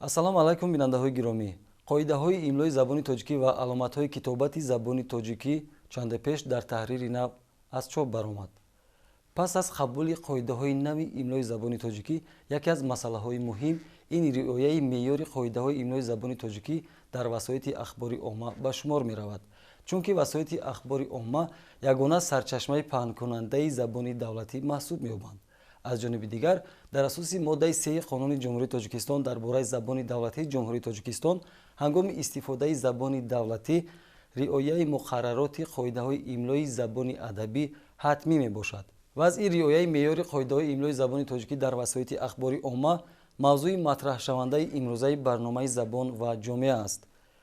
Ассалому алайкум, бинандаҳои гиромӣ. Қоидаҳои имлои забони тоҷикӣ ва аломатҳои китобати забони тоҷикӣ чанде пеш дар таҳрири нав аз чоп баромад. Пас аз қабули қоидаҳои нави имлои забони тоҷикӣ, яке аз масъалаҳои муҳим ин риояи меъёри қоидаҳои имлои забони тоҷикӣ дар васоити ахбори омма ба шумор меравад, чунки васоити ахбори омма ягона сарчашмаи паҳнкунандаи забони давлатӣ маҳсуб меёбанд. Аз ҷониби дигар, дар асоси моддаи 3 Қонуни Ҷумҳурии Тоҷикистон дар бораи забони давлатии Ҷумҳурии Тоҷикистон, ҳангоми истифодаи забони давлатӣ риояи муқаррароти қоидаҳои имлои забони адабӣ ҳатмӣ мебошад. Вазъи риояи меъёри қоидаҳои имлои забони тоҷикӣ дар васоити ахбори омма мавзӯи матраҳшавандаи имрӯзаи барномаи «Забон ва ҷомеа» аст.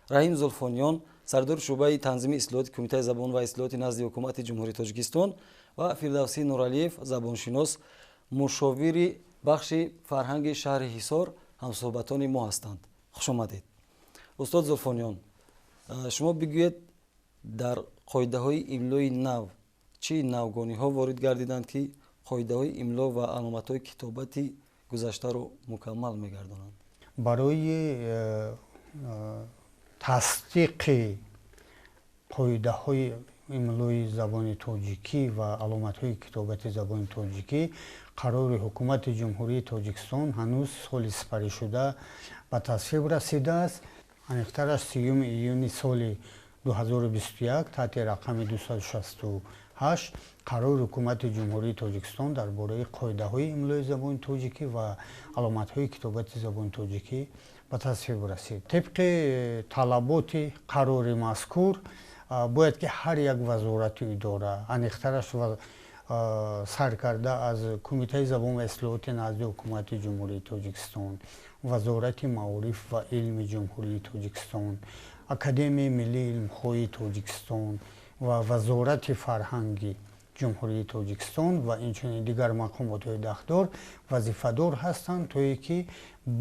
Раҳим Зулфониён, сардори шӯъбаи танзими ислоҳоти Кумитаи забон ва истилоҳоти назди Ҳукумати Ҷумҳурии Тоҷикистон, ва Фирдавсӣ Нуралиев, забоншинос, мушовири бахши фарҳанги шаҳри Ҳисор, ҳамсӯҳбатони мо ҳастанд. Хушомадед, устод Зулфониён. Шумо бигӯед, дар қоидаҳои имлои нав чӣ навгониҳо ворид гардиданд, ки қоидаҳои имло ва аломатҳои китобати гузаштаро мукаммал мегардонанд? Барои тасдиқи қоидаҳои имлои забони тоҷикӣ ва аломатҳои китобати забони тоҷикӣ қарори Ҳукумати Ҷумҳурии Тоҷикистон ҳанӯз соли сипаришуда ба тасвиб расидааст. Аниқтараш, 30 июни соли 2021 таҳти рақами 268 қарори Ҳукумати Ҷумҳурии Тоҷикистон дар бораи қоидаҳои имлои забони тоҷикӣ ва аломатҳои китобати забони тоҷикӣ ба тасвиб расид. Тибқи талаботи қарори мазкур, бояд ки ҳар як вазорату идора, аниқтараш, сар карда аз Кумитаи забон ва истилоҳоти назди Ҳукумати Ҷумҳурии Тоҷикистон, Вазорати маориф ва илми Ҷумҳурии Тоҷикистон, Академияи миллии илмҳои Тоҷикистон ва Вазорати фарҳанги Ҷумҳурии Тоҷикистон ва инчунин дигар мақомотҳои дахлдор вазифадор ҳастанд, то е ки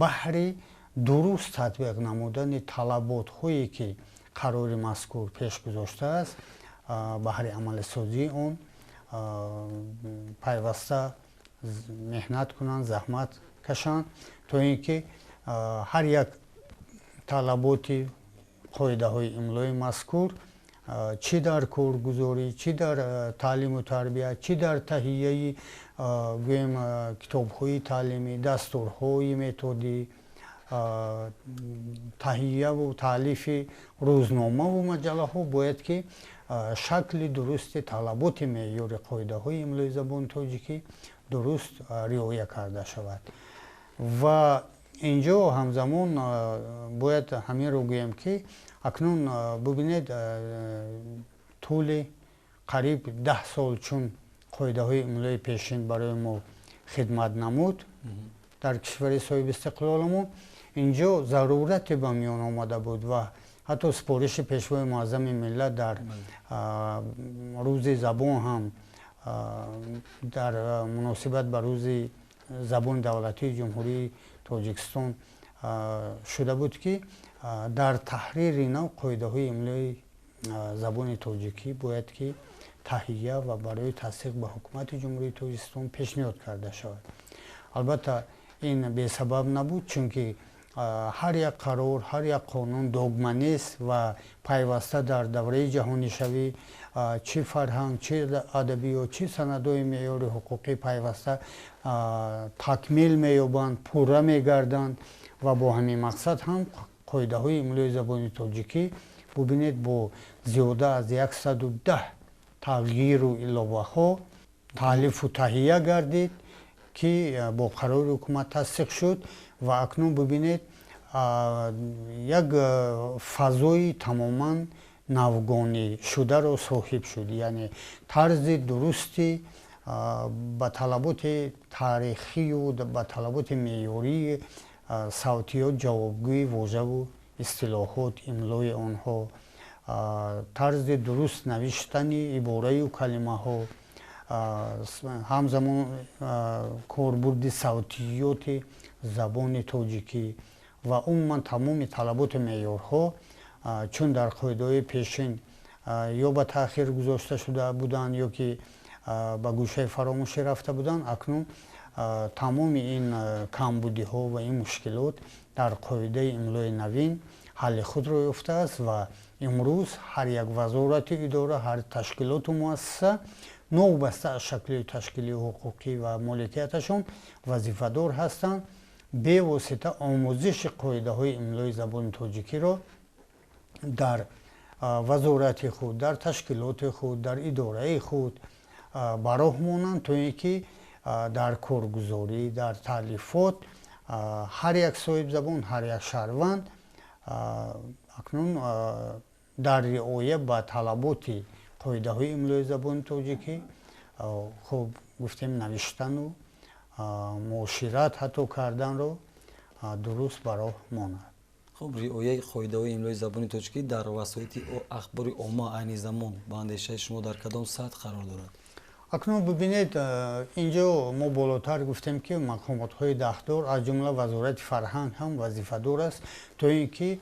баҳри дуруст татбиқ намудани талаботҳое, ки қарори мазкур пеш гузоштааст, баҳри амалисозии он пайваста меҳнат кунанд, заҳмат кашанд, то ин ки ҳар як талаботи қоидаҳои имлои мазкур чӣ дар коргузорӣ, чӣ дар таълиму тарбия, чӣ дар таҳияи, гӯем, китобҳои таълимӣ, дастурҳои методӣ, таҳияву таълифи рӯзномаву маҷаллаҳо бояд ки шакли дурусти талаботи меъёри қоидаҳои имлои забони тоҷикӣ дуруст риоя карда шавад. Ва инҷо ҳамзамон бояд ҳаминро гӯем, ки акнун бубинед, тӯли қариб 10 сол чун қоидаҳои имлои пешин барои мо хидмат намуд дар кишвари соҳибистиқлоламон, инҷо зарурате ба миён омада буд ва ҳатто супориши Пешвои муаззами миллат дар Рӯзи забон ҳам, дар муносибат ба Рӯзи забони давлатии Ҷумҳурии Тоҷикистон шуда буд, ки дар таҳрири нав қоидаҳои имлои забони тоҷикӣ бояд ки таҳия ва барои тасдиқ ба Ҳукумати Ҷумҳурии Тоҷикистон пешниҳод карда шавад. Албатта, ин бесабаб набуд, чунки ҳар як қарор, ҳар як қонун догма нест ва пайваста дар давраи ҷаҳонишавӣ чӣ фарҳанг, чӣ адабиёт, чӣ санадҳои меъёри ҳуқуқӣ пайваста такмил меёбанд, пурра мегарданд. Ва бо ҳамин мақсад ҳам қоидаҳои имлои забони тоҷикӣ, бубинед, бо зиёда аз 110 тағйиру иловаҳо таълифу таҳия гардид, ки бо қарори ҳукумат тасдиқ шуд. Ва акнун бубинед, як фазои тамоман навгонӣ шударо соҳиб шуд, яъне тарзи дурусти ба талаботи таърихию ба талаботи меъёрии савтиёт ҷавобгӯи вожаву истилоҳот, имлои онҳо, тарзи дуруст навиштани ибораю калимаҳо, ҳамзамон корбурди савтиёти забони тоҷикӣ ва умуман тамоми талаботи меъёрҳо, чун дар қоидаҳои пешин ё ба таъхир гузошта шуда буданд, ё ки ба гӯшаи фаромӯшӣ рафта буданд, акнун Тамоми ин камбудиҳо ва ин мушкилот дар қоидаи имлои навин ҳалли худро ёфтааст ва имрӯз ҳар як вазорату идора, ҳар ташкилоту муассиса новобаста аз шакли ташкили ҳуқуқӣ ва моликияташон вазифадор ҳастанд бевосита омӯзиши қоидаҳои имлои забони тоҷикиро дар вазорати худ, дар ташкилоти худ, дар идораи худ ба роҳ монанд, то ин ки дар коргузорӣ, дар таълифот ҳар як соҳибзабон, ҳар як шаҳрванд акнун дар риоя ба талаботи қоидаҳои имлои забони тоҷикӣ, хуб гуфтем, навиштану муошират ҳатто карданро дуруст ба роҳ монад. Хуб, риояи қоидаҳои имлои забони тоҷикӣ дар васоити ахбори омма айни замон ба андешаи шумо дар кадом сатҳ қарор дорад? Акнун бибинед, инҷо мо болотар гуфтем, ки мақомотҳои дахлдор, аз ҷумла Вазорати фарҳанг ҳам вазифадор аст, то ин ки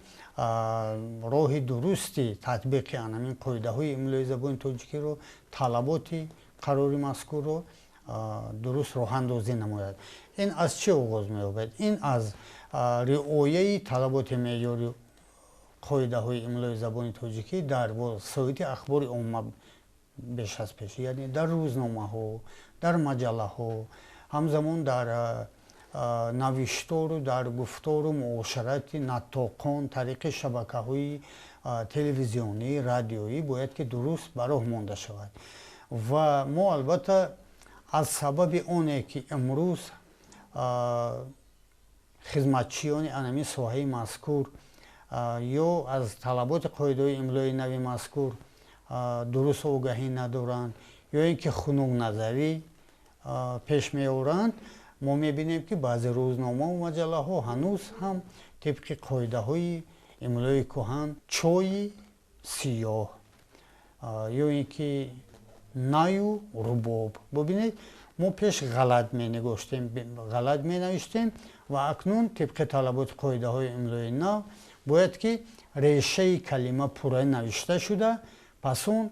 роҳи дурусти татбиқи анамин қоидаҳои имлои забони тоҷикиро, талаботи қарори мазкурро дуруст роҳандозӣ намояд. Ин аз чӣ оғоз меёбад? Ин аз риояи талаботи меъёри қоидаҳои имлои забони тоҷикӣ дар васоити ахбори омма беш аз пеш, яъне дар рӯзномаҳо, дар маҷаллаҳо, ҳамзамон дар навиштору дар гуфтору муоширати наттоқон тариқи шабакаҳои телевизионӣ, радиоӣ бояд ки дуруст ба роҳ монда шавад. Ва мо албатта аз сабаби оне ки имрӯз хизматчиёни анамин соҳаи мазкур ё аз талаботи қоидаҳои имлои нави мазкур дуруст огаҳӣ надоранд, ё ин ки хунукназарӣ пеш меоранд, мо мебинем, ки баъзе рӯзномаву маҷаллаҳо ҳанӯз ҳам тибқи қоидаҳои имлои кӯҳан чойи сиёҳ ё ин ки наю рубоб. Бубинед, мо пеш ғалат менигоштем, ғалат менавиштем ва акнун тибқи талаботи қоидаҳои имлои нав бояд ки решаи калима пурра навишта шуда, пас он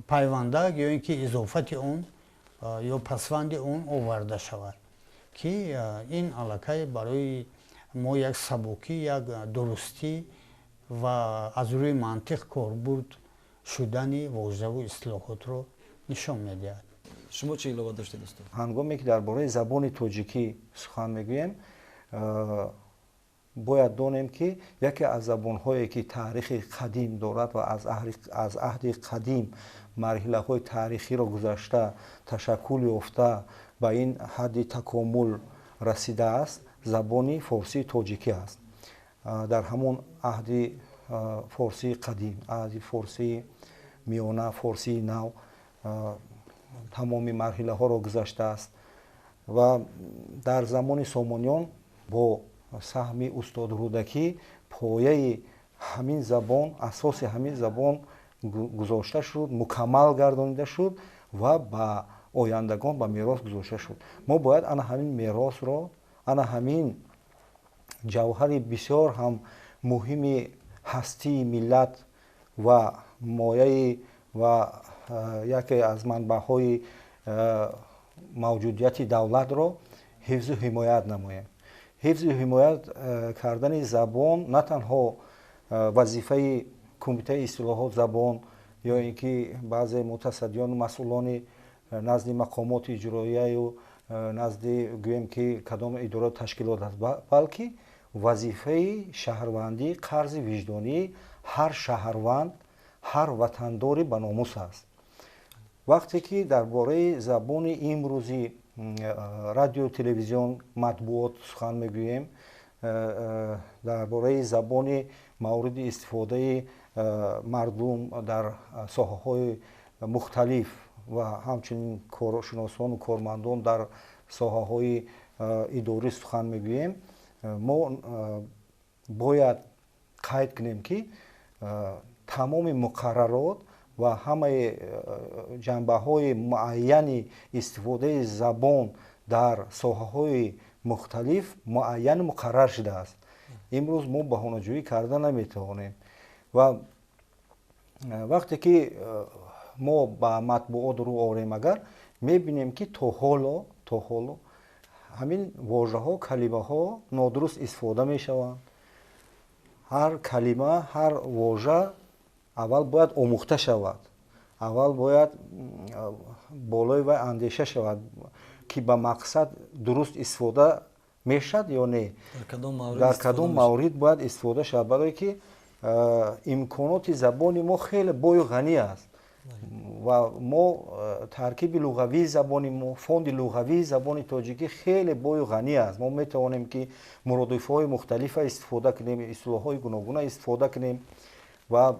пайвандак ё ин ки изофати он ё пасванди он оварда шавад, ки ин аллакай барои мо як сабукӣ, як дурустӣ ва аз рӯи мантиқ корбурд шудани вожаву истилоҳотро нишон медиҳад. Шумо чӣ илова доштед, устод? Ҳангоме ки дар бораи забони тоҷикӣ сухан мегӯем, бояд донем, ки яке аз забонҳое ки таърихи қадим дорад ва аз аҳди қадим марҳилаҳои таърихиро гузашта, ташаккул ёфта, ба ин ҳадди такомул расидааст, забони форсии тоҷикӣ аст. Дар ҳамон аҳди форсии қадим, аҳди форсии миёна, форсии нав тамоми марҳилаҳоро гузаштааст ва дар замони Сомониён бо саҳми устод Рӯдакӣ пояи ҳамин забон, асоси ҳамин забон гузошта шуд, мукаммал гардонида шуд ва ба ояндагон ба мерос гузошта шуд. Мо бояд ана ҳамин меросро, ана ҳамин ҷавҳари бисёр ҳам муҳими ҳастии миллат ва мояи ва яке аз манбаъҳои мавҷудияти давлатро ҳифзу ҳимоят намоем. Ҳифзу ҳимоят кардани забон на танҳо вазифаи Кумитаи истилоҳот забон ё ин ки баъзе мутасаддиёну масъулони назди мақомоти иҷроияю назди, гӯем ки, кадом идораю ташкилот аст, балки вазифаи шаҳрвандӣ, қарзи виҷдонии ҳар шаҳрванд, ҳар ватандори ба номус аст. Вақте ки дар бораи забони имрӯзи радио, телевизион, матбуот сухан мегӯем, дар бораи забони мавриди истифодаи мардум дар соҳаҳои мухталиф ва ҳамчунин коршиносону кормандон дар соҳаҳои идорӣ сухан мегӯем, мо бояд қайд кунем, ки тамоми муқаррарот ва ҳамаи ҷанбаҳои муайяни истифодаи забон дар соҳаҳои мухталиф муайяну муқаррар шудааст. Имрӯз мо баҳонаҷӯӣ карда наметавонем. Ва вақте ки мо ба матбуот рӯ орем, агар Мебинем, ки то ҳоло ҳамин вожаҳо, калимаҳо нодуруст истифода мешаванд. Ҳар калима, ҳар вожа аввал бояд омӯхта шавад, аввал бояд болои вай андеша шавад, ки ба мақсад дуруст истифода мешавад ё не, дар кадом маврид бояд истифода шавад, барое ки имконоти забони мо хеле бою ғанӣ аст ва мо таркиби луғавии забони мо, фонди луғавии забони тоҷикӣ хеле бою ғанӣ аст. Мо метавонем, ки муродифҳои мухталифа истифода кунем, истилоҳҳои гуногуна истифода кунем ва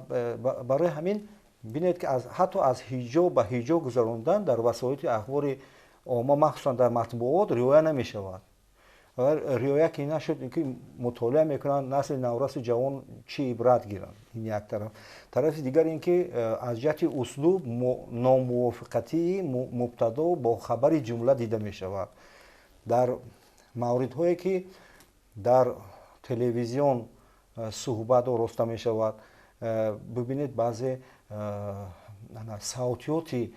барои ҳамин бинед, ки ҳатто аз ҳиҷо ба ҳиҷо гузарондан дар васоити ахбори омма, махсусан дар матбуот, риоя намешавад. Риоя ки нашуд, ки мутолиа мекунанд насли наврасу ҷавон чӣ ибрат гиранд? Ин як тараф. Тарафи дигар ин ки аз ҷиҳати услуб номувофиқатии мубтадо бо хабари ҷумла дида мешавад. Дар мавридҳое ки дар телевизион суҳбат ороста мешавад, бибинед, баъзе савтиёти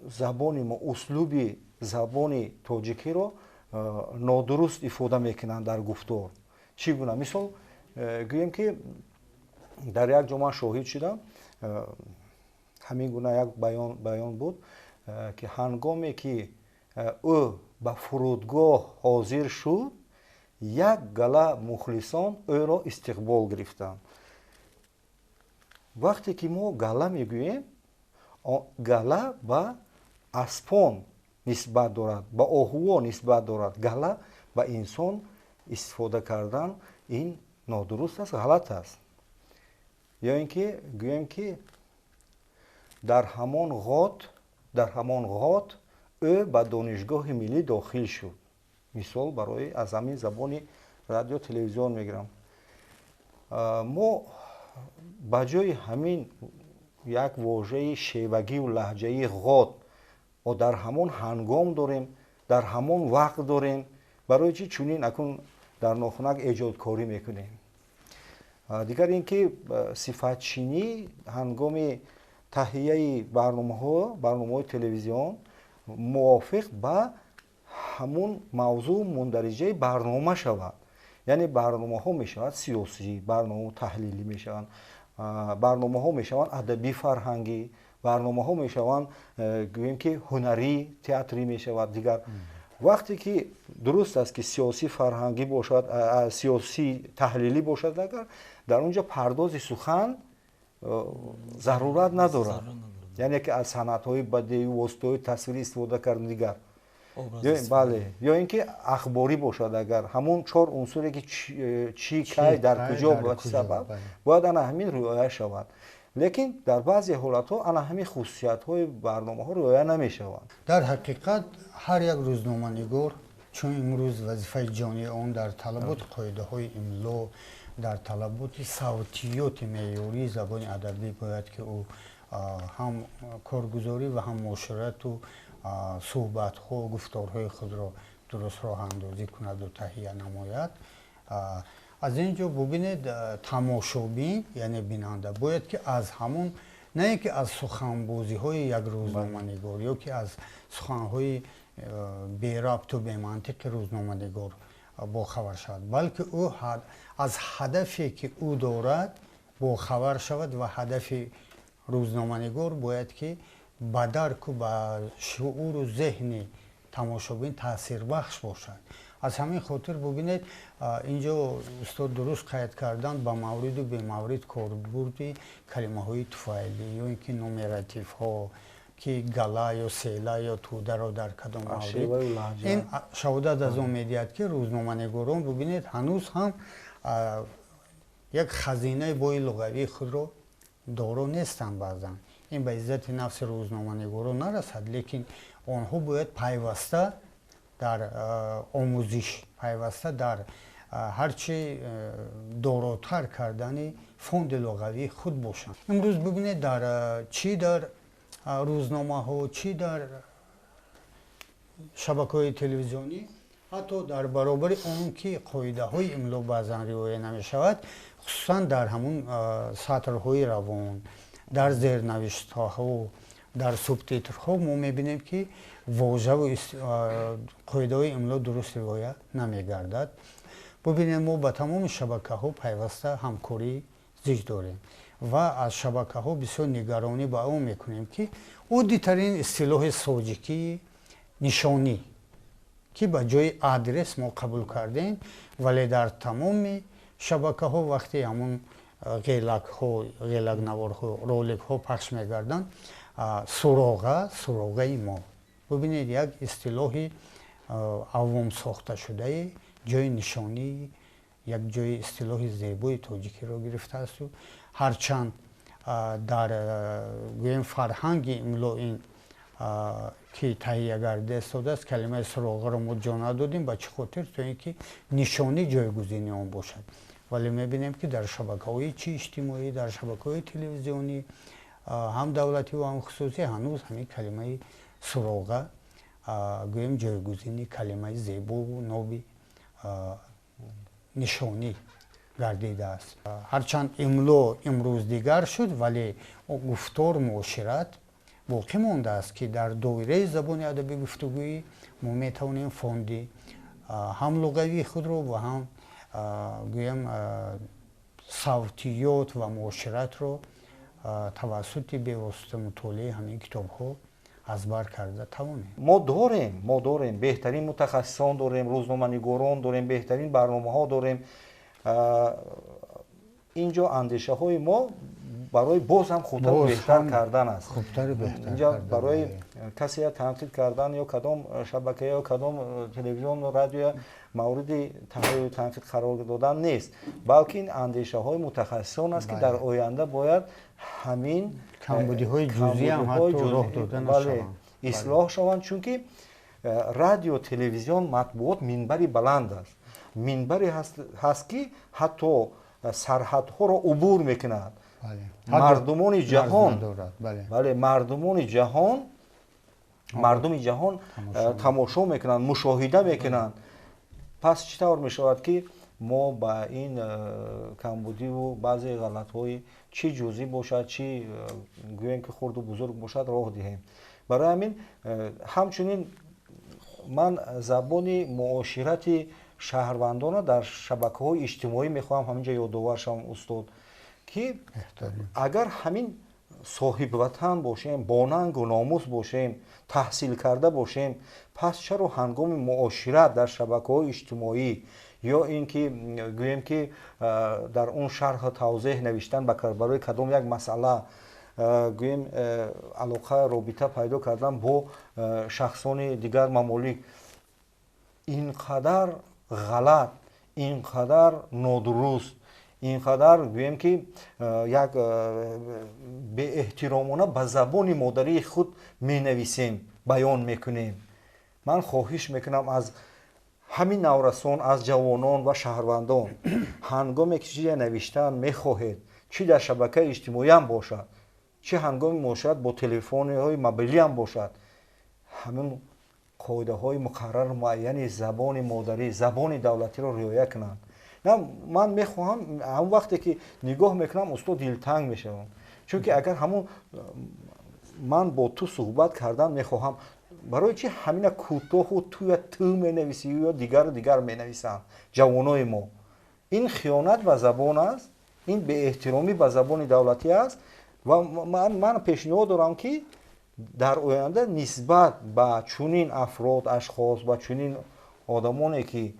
забони мо, услуби забони тоҷикиро нодуруст ифода мекунанд дар гуфтор. Чӣ гуна? Мисол гӯем, ки дар як ҷо ман шоҳид шудам, ҳамин гуна як баён буд, ки ҳангоме ки ӯ ба фурудгоҳ ҳозир шуд, як гала мухлисон ӯро истиқбол гирифтанд. Вақте ки мо гала мегӯем, гала ба аспон нисбат дорад, ба оҳуво нисбат дорад. Гала ба инсон истифода кардан ин нодуруст аст, ғалат аст. Ё ин ки гӯем, ки дар ҳамон ғот ӯ ба Донишгоҳи миллӣ дохил шуд. Мисол барои аз ҳамин забони радио телевизион мегирам. Мо ба ҷои ҳамин як вожаи шевагиву лаҳҷаи ғот мо дар ҳамон ҳангом дорем, дар ҳамон вақт дорем. Барои чӣ чунин акун дар нохунак эҷодкорӣ мекунем? Дигар ин ки сифатчинӣ ҳангоми таҳияи барномаҳо, барномаҳои телевизион мувофиқ ба ҳамун мавзӯъ, мундариҷаи барнома шавад. Яъне барномаҳо мешавад сиёсӣ, барномаҳо таҳлилӣ мешаванд, барномаҳо мешаванд адабӣ, фарҳангӣ, барномаҳо мешаванд, гӯем ки ҳунарӣ, театрӣ мешавад, дигар. Вақте ки дуруст аст, ки сиёсӣ фарҳангӣ бошад, сиёсӣ таҳлилӣ бошад, агар дар он ҷо пардози сухан зарурат надорад, яъне ки аз санъатҳои бадеӣ, воситаҳои тасвирӣ истифода кардан, дигар. Бале, ё ин ки ахборӣ бошад, агар ҳамон чор унсуре ки чӣ, кай, дар куҷо, ба чӣ сабаб, бояд ана ҳамин риоя шавад. Лекин дар баъзе ҳолатҳо ана ҳамин хусусиятҳои барномаҳо риоя намешаванд. Дар ҳақиқат, ҳар як рӯзноманигор, чун имрӯз вазифаи ҷонии он дар талаботи қоидаҳои имло, дар талаботи савтиёти меъёрии забони адабӣ бояд ки ӯ ҳам коргузорӣ ва ҳам муоширату суҳбатҳо, гуфторҳои худро дуруст роҳандозӣ кунаду таҳия намояд. Аз ин ҷо бубинед, тамошобин, яъне бинанда, бояд ки аз ҳамон, на ин ки аз суханбозиҳои як рӯзноманигор ё ки аз суханҳои берабту бемантиқи рӯзноманигор бохабар шавад, балки ӯ аз ҳадафе ки ӯ дорад бохабар шавад. Ва ҳадафи рӯзноманигор бояд ки ба дарку ба шууру зеҳни тамошобин таъсирбахш бошад. Аз ҳамин хотир бубинед, инҷо устод дуруст қайд карданд ба мавриду бемаврид корбурди калимаҳои туфайлӣ ё ин ки нумеративҳо, ки гала ё села ё тӯдаро дар кадом маврид. Ин шаҳодат аз он медиҳад, ки рӯзноманигорон, бубинед, ҳанӯз ҳам як хазинаи бои луғавии худро доро нестанд. Баъзан ин ба иззати нафси рӯзноманигорон нарасад, лекин онҳо бояд пайваста дар омӯзиш, пайваста дар ҳарчи доротар кардани фонди луғавии худ бошанд. Имрӯз бибинед, дар чӣ дар рӯзномаҳо, чӣ дар шабакаҳои телевизионӣ, ҳатто дар баробари он ки қоидаҳои имло баъзан риоя намешавад, хусусан дар ҳамун сатрҳои равон, дар зернавиштҳо. Дар субтитрҳо мо мебинем, ки вожаву қоидаҳои имло дуруст риоя намегардад. Бубинед, мо ба тамоми шабакаҳо пайваста ҳамкории зич дорем ва аз шабакаҳо бисёр нигаронӣ ба он мекунем, ки оддитарин истилоҳи соҷикии нишонӣ, ки ба ҷои адрес мо қабул кардем, вале дар тамоми шабакаҳо вақте ҳамун ғелакҳо, ғелакнаворҳо, роликҳо пахш мегарданд, суроға, суроғаи мо. Бубинед, як истилоҳи авомсохташудаи ҷои нишонии як ҷои истилоҳи зебои тоҷикиро гирифтаасту ҳарчанд дар, гӯем, фарҳанги имло ин ки таҳия гардида истодааст, калимаи суроғаро мо ҷо надодем. Ба чӣ хотир? То ин ки нишонӣ ҷойгузини он бошад. Вале мебинем, ки дар шабакаҳои чи иҷтимоӣ, дар шабакаҳои телевизионӣ, ҳам давлатӣ ва ҳам хусусӣ, ҳанӯз ҳамин калимаи суроға, гӯем, ҷойгузини калимаи зебову ноби нишонӣ гардидааст. Ҳарчанд имло имрӯз дигар шуд, вале гуфтор, муошират боқӣ мондааст, ки дар доираи забони адабӣ гуфтугӯӣ мо метавонем фонди ҳам луғавии худро ва ҳам, гӯем, савтиёт ва муоширатро тавассути бевосита мутолиаи ҳамин китобҳо аз бар карда тавонем. Мо дорем, беҳтарин мутахассисон дорем, рӯзноманигорон дорем, беҳтарин барномаҳо дорем. Ин ҷо андешаҳои мо барои боз ҳам хубтару беҳтар кардан аст. Инҷа барои касе танқид кардан ё кадом шабака ё кадом телевизиону радио мавриди таҳриру танқид қарор додан нест, балки ин андешаҳои мутахассисон аст, ки дар оянда бояд ҳамин камбудиҳои ҷузъиам ҳатто роҳ дода нашаванд, ислоҳ шаванд. Чунки радио, телевизион, матбуот минбари баланд аст, минбаре ҳаст, ки ҳатто сарҳадҳоро убур мекунад. Мардумони ҷаҳон, бале, мардуми ҷаҳон тамошо мекунанд, мушоҳида мекунанд. Пас чӣ тавр мешавад, ки мо ба ин камбудиву баъзе ғалатҳои чӣ ҷузъӣ бошад, чӣ гӯем, ки хурду бузург бошад, роҳ диҳем? Барои ҳамин ҳамчунин ман забони муоширати шаҳрвандонро дар шабакаҳои иҷтимоӣ мехоҳам ҳаминҷо ёдовар шавам, устод, ки агар ҳамин соҳибватан бошем, бонангу номус бошем, таҳсил карда бошем, пас чаро ҳангоми муошират дар шабакаҳои иҷтимоӣ ё ин ки, гӯем, ки дар он шарҳу тавзеҳ навиштан барои кадом як масъала, гӯем, алоқа, робита пайдо кардан бо шахсони дигар мамолик ин қадар ғалат, ин қадар нодуруст, ин қадар, гӯем, ки як беэҳтиромона ба забони модарии худ менависем, баён мекунем? Ман хоҳиш мекунам аз ҳамин наврасон, аз ҷавонон ва шаҳрвандон: ҳангоме ки чизе навиштан мехоҳед, чӣ дар шабакаи иҷтимоиам бошад, чӣ ҳангоми муошират бо телефонҳои мобилиам бошад, ҳамин қоидаҳои муқаррару муайяни забони модарӣ, забони давлатиро риоя кунанд. На, ман мехоҳам, ҳамон вақте ки нигоҳ мекунам, устод, дилтанг мешавам, чунки агар ҳамон ман бо ту суҳбат кардан мехоҳам, барои чи ҳамина кӯтоҳу туя ту менависӣ ё дигару дигар менависанд ҷавонои мо? Ин хиёнат ба забон аст, ин беэҳтиромӣ ба забони давлатӣ аст. Ва ман пешниҳод дорам, ки дар оянда нисбат ба чунин афрод, ашхос, ба чунин одамоне, ки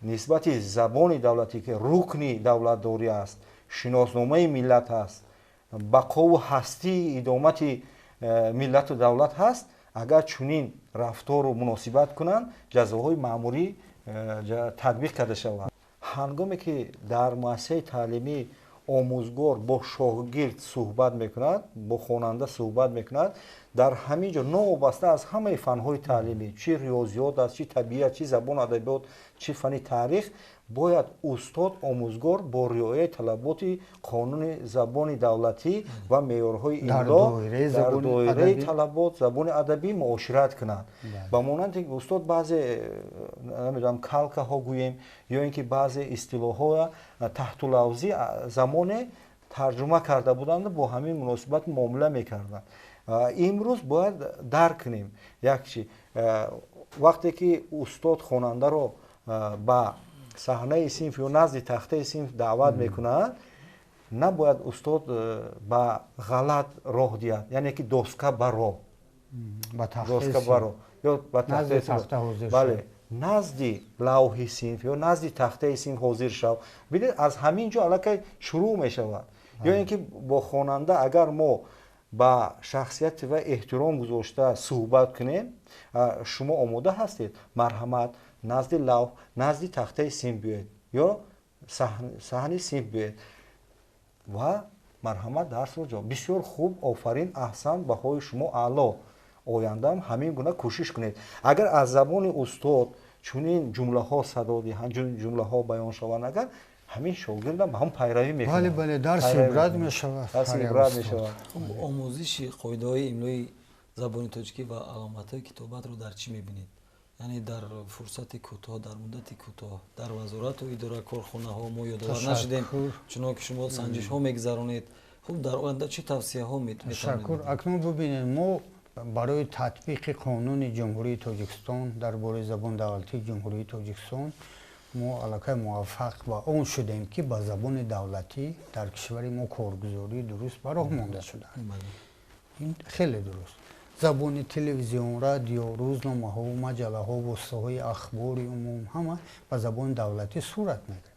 нисбати забони давлатӣ, ки рукни давлатдорӣ аст, шиносномаи миллат аст, бақову ҳастии идомати миллату давлат ҳаст, агар чунин рафтору муносибат кунанд, ҷазоҳои маъмурӣ татбиқ карда шавад. Ҳангоме ки дар муассисаи таълимӣ омӯзгор бо шогирд суҳбат мекунад, бо хонанда суҳбат мекунад, дар ҳамин ҷо новобаста аз ҳамаи фанҳои таълимӣ, чӣ риёзиёт аст, чӣ табиат, чӣ забону адабиёт, чӣ фани таърих, бояд устод, омӯзгор бо риояи талаботи қонуни забони давлатӣ ва меъёрҳои имло дар доираи талабот забони адабӣ муошират кунад. Ба монанди, устод, баъзе, намедонам, калкаҳо гӯем ё ин ки баъзе истилоҳҳо таҳтулавзӣ замоне тарҷума карда буданд, бо ҳамин муносибат муомила мекарданд. Имрӯз бояд дарк кунем як чи, вақте ки устод хонандаро ба саҳнаи синф ё назди тахтаи синф даъват мекунад, набояд устод ба ғалат роҳ диҳад, яъне ки доска баро, доска баро ё ба тахтаи, бале, назди лавҳи синф ё назди тахтаи синф ҳозир шав. Бинед, аз ҳамин ҷо аллакай шурӯъ мешавад. Ё ин ки бо хонанда агар мо ба шахсияти вай эҳтиром гузошта суҳбат кунем, шумо омода ҳастед, марҳамат, назди лавҳ, назди тахтаи синф биёед ё саҳни синф биёед ва марҳамат, дарсро ҷавоб. Бисёр хуб, офарин, аҳсан, баҳои шумо аъло, ояндаам ҳамин гуна кӯшиш кунед. Агар аз забони устод чунин ҷумлаҳо садо диҳанд, ҷумлаҳо баён шаванд, агар ҳамин шогирдам ба ҳам пайравӣ мекунад. Бале, бале, дарси ибрат мешавад. Дарси ибрат мешавад. Омӯзиши қоидаҳои имлои забони тоҷикӣ ва аломатҳои китобатро дар чӣ мебинед? Яъне дар фурсати кӯтоҳ, дар муддати кӯтоҳ дар вазорату идора, корхонаҳо мо ёдовар нашудем, чунон ки шумо санҷишҳо мегузаронед. Хуб, дар оянда чӣ тавсияҳо метавонед? Ташаккур. Акнун бубинед, мо барои татбиқи қонуни Ҷумҳурии Тоҷикистон дар бораи забони давлатии Ҷумҳурии Тоҷикистон мо аллакай муваффақ ба он шудем, ки ба забони давлатӣ дар кишвари мо коргузории дуруст ба роҳ монда шудааст. Ин хеле дуруст. Забони телевизион, радио, рӯзномаҳо, маҷаллаҳо, воситаҳои ахбори умум ҳама ба забони давлатӣ сурат мегирад.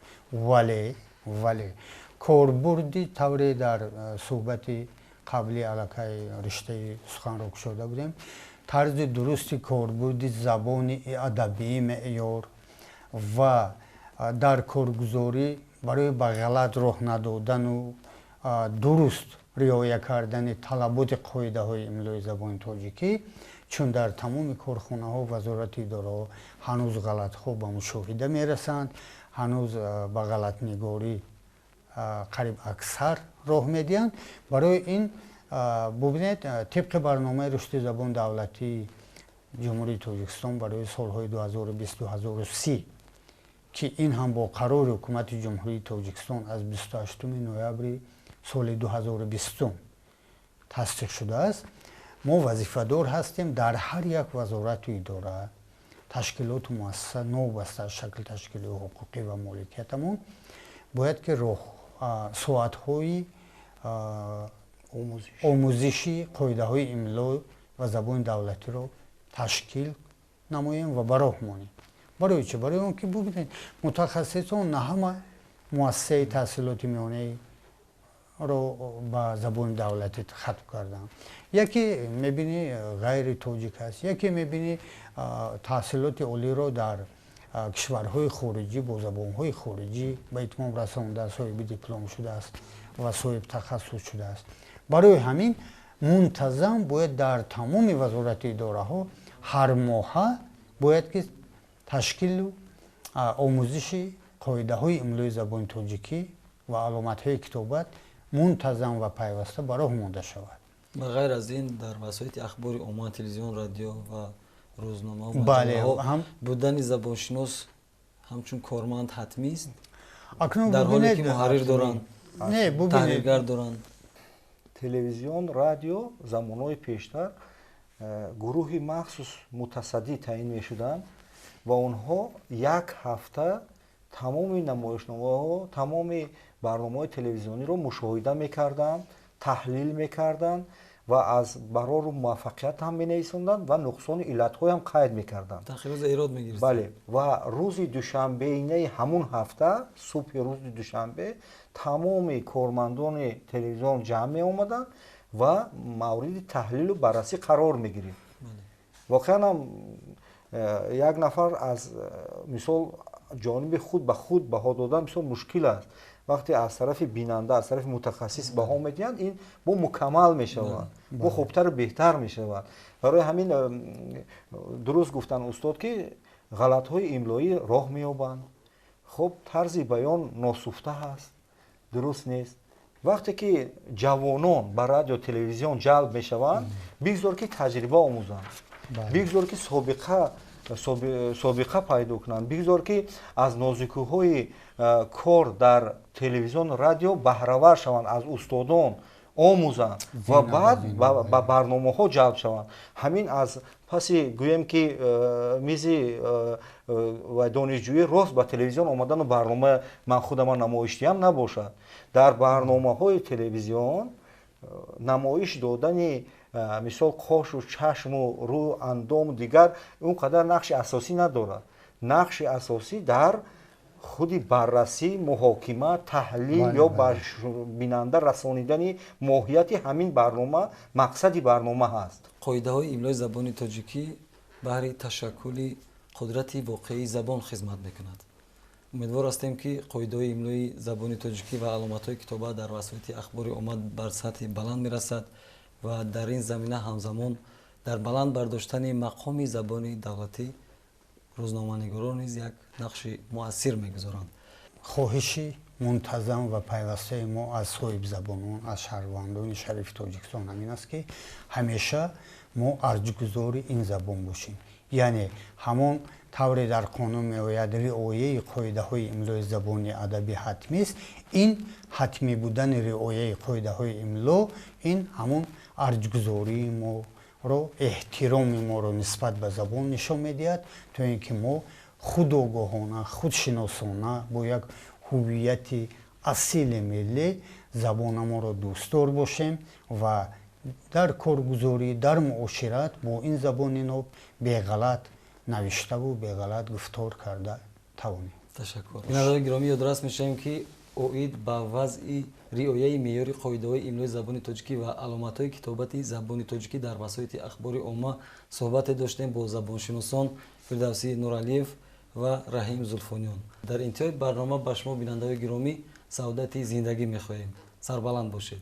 Вале корбурди тавре дар суҳбати қабли аллакай риштаи суханро кушода будем, тарзи дурусти корбурди забони адабии меъёр ва дар коргузорӣ барои ба ғалат роҳ надодану дуруст риоя кардани талаботи қоидаҳои имлои забони тоҷикӣ, чун дар тамоми корхонаҳо, вазорати идораҳо ҳанӯз ғалатҳо ба мушоҳида мерасанд, ҳанӯз ба ғалатнигорӣ қариб аксар роҳ медиҳанд. Барои ин бубинед, тибқи барномаи рушди забони давлатии Ҷумҳурии Тоҷикистон барои солҳои 2020-2030, ки ин ҳам бо қарори Ҳукумати Ҷумҳурии Тоҷикистон аз 28 ноябри соли 2020 тасдиқ шудааст, мо вазифадор ҳастем дар ҳар як вазорату идора, ташкилоту муассиса, новобаста аз шакли ташкили ҳуқуқӣ ва моликиятамон, бояд ки роҳ соатҳои омӯзиши қоидаҳои имло ва забони давлатиро ташкил намоем ва ба роҳ монем. Барои чӣ? Барои он ки бубинед, мутахассисон на ҳама муассисаи таҳсилоти миёнаро ба забони давлатӣ хатм карданд. Яке мебинӣ ғайри тоҷик аст, яке мебинӣ таҳсилоти олиро дар кишварҳои хориҷӣ бо забонҳои хориҷӣ ба итмом расонда, соҳиби диплом шудааст ва соҳиб тахассус шудааст. Барои ҳамин мунтазам бояд дар тамоми вазорати идораҳо ҳар моҳа бояд ки ташкилу омӯзиши қоидаҳои имлои забони тоҷикӣ ва аломатҳои китобат мунтазам ва пайваста ба роҳ монда шавад. Ба ғайр аз ин, дар васоити ахбори омма, телевизион, радио ва рӯзномаҳо будани забоншинос ҳамчун корманд ҳатмист? Дар ҳоле ки муҳаррир доранд, таҳриргар доранд. Телевизион, радио замонҳои пештар гурӯҳи махсус мутасаддӣ таъин мешуданд ва онҳо як ҳафта тамоми намоишномаҳо, тамоми барномаҳои телевизиониро мушоҳида мекарданд, таҳлил мекарданд ва аз барору муваффақият ҳам менависонданд ва нуқсони иллатҳоям қайд мекарданд. Эрод мегирифтанд. Бале, ва рӯзи душанбеинаи ҳамун ҳафта, субҳи рӯзи душанбе, тамоми кормандони телевизион ҷамъ меомаданд ва мавриди таҳлилу баррасӣ қарор мегирифт. Воқеан ҳам як нафар аз мисол ҷониби худ ба худ баҳо додан бисёр мушкил аст. Вақте аз тарафи бинанда, аз тарафи мутахассис баҳо медиҳанд, ин бо мукаммал мешавад, бо хубтару беҳтар мешавад. Барои ҳамин дуруст гуфтанд устод, ки ғалатҳои имлоӣ роҳ меёбанд. Хуб, тарзи баён носуфта ҳаст, дуруст нест. Вақте ки ҷавонон ба радио телевизион ҷалб мешаванд, бигзор ки таҷриба омӯзанд, бигзор ки собиқа пайдо кунанд, бигзор ки аз нозукиҳои кор дар телевизиону радио баҳравар шаванд, аз устодон омӯзанд ва баъд ба барномаҳо ҷалб шаванд. Ҳамин аз паси, гӯем ки, мизи ва донишҷӯӣ рост ба телевизион омадану барнома ман худама намоиш диҳам набошад. Дар барномаҳои телевизион намоиш додани, мисол, қошу чашму рӯ, андому дигар он қадар нақши асосӣ надорад. Нақши асосӣ дар худи баррасӣ, муҳокима, таҳлил ё ба бинанда расонидани моҳияти ҳамин барнома, мақсади барнома ҳаст. Қоидаҳои имлои забони тоҷикӣ баҳри ташаккули қудрати воқеии забон хизмат мекунад. Умедвор ҳастем, ки қоидаҳои имлои забони тоҷикӣ ва аломатҳои китобат дар васоити ахбори омма бар сатҳи баланд мерасад ва дар ин замина ҳамзамон дар баланд бардоштани мақоми забони давлатӣ рӯзноманигорон низ як нақши муассир мегузоранд. Хоҳиши мунтазам ва пайвастаи мо аз соҳибзабонон, аз шаҳрвандони шарифи Тоҷикистон ҳамин аст, ки ҳамеша мо арҷгузори ин забон бошем. Яъне ҳамон тавре дар қонун меояд, риояи қоидаҳои имлои забони адабӣ ҳатмист. Ин ҳатмӣ будани риояи қоидаҳои имло, ин ҳамон арҷгузории моро, эҳтироми моро нисбат ба забон нишон медиҳад, то ин ки мо худогоҳона, худшиносона, бо як ҳуввияти асили миллӣ забонамонро дӯстдор бошем ва дар коргузорӣ, дар муошират бо ин забони ноб беғалат навиштаву беғалат гуфтор карда тавонем. Ташаккур. Бинандагони гиромӣ, ёдрас мешавем, ки оид ба вазъи риояи меъёри қоидаҳои имлои забони тоҷикӣ ва аломатҳои китобати забони тоҷикӣ дар васоити ахбори омма суҳбате доштем бо забоншиносон Фирдавсӣ Нуралиев ва Раҳим Зулфониён. Дар интиҳои барнома ба шумо, бинандаҳои гиромӣ, саодати зиндагӣ мехоҳем. Сарбаланд бошед.